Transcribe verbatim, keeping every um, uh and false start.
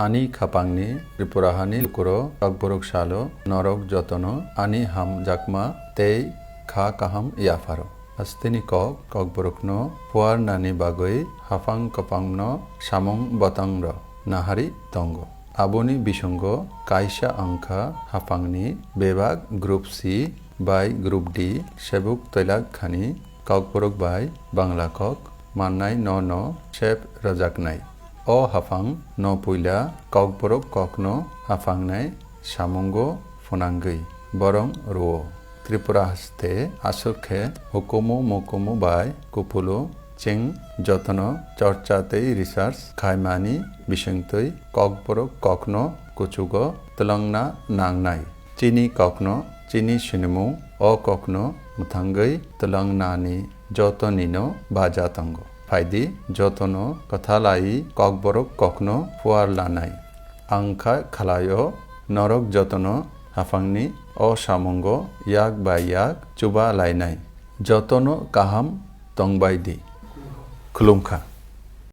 Ani khapangni Tripura hani lukuro Kokborok salo norok jotono ani hamjakma tei kha kaham yapharo. Hasteni kok Kokborokno phuarnani bagwi haphang kwpangno samung bwtangrok nahari tongo. Aboni bisingo kaisa wngkha haphangni bebak Group C bai Group D sebuk twilak khani Kokborok bai Bangla kok mannai no no sep rwjaknai. O haphang no puila Kokborok kokno haphangnai samungo phunangwi borong rwo. Tripura haste aswk khe hukumu mukumu bai kupulu chwng jotono chorcha tei research khaimani bisingtwi Kokborok kokno kuchugo twlangna nangnai. Chini kokno chini sinimung o kokno mwthangwi twlangnani jotonino baja tongo. Phaidi jotono kwthalai Kokborok kokno phuar lanai. Ang kha khlaio norok jotono haphangni o samungo yak bai yak chuba lainai. Jotono kaham tongbai di. Khulumkha.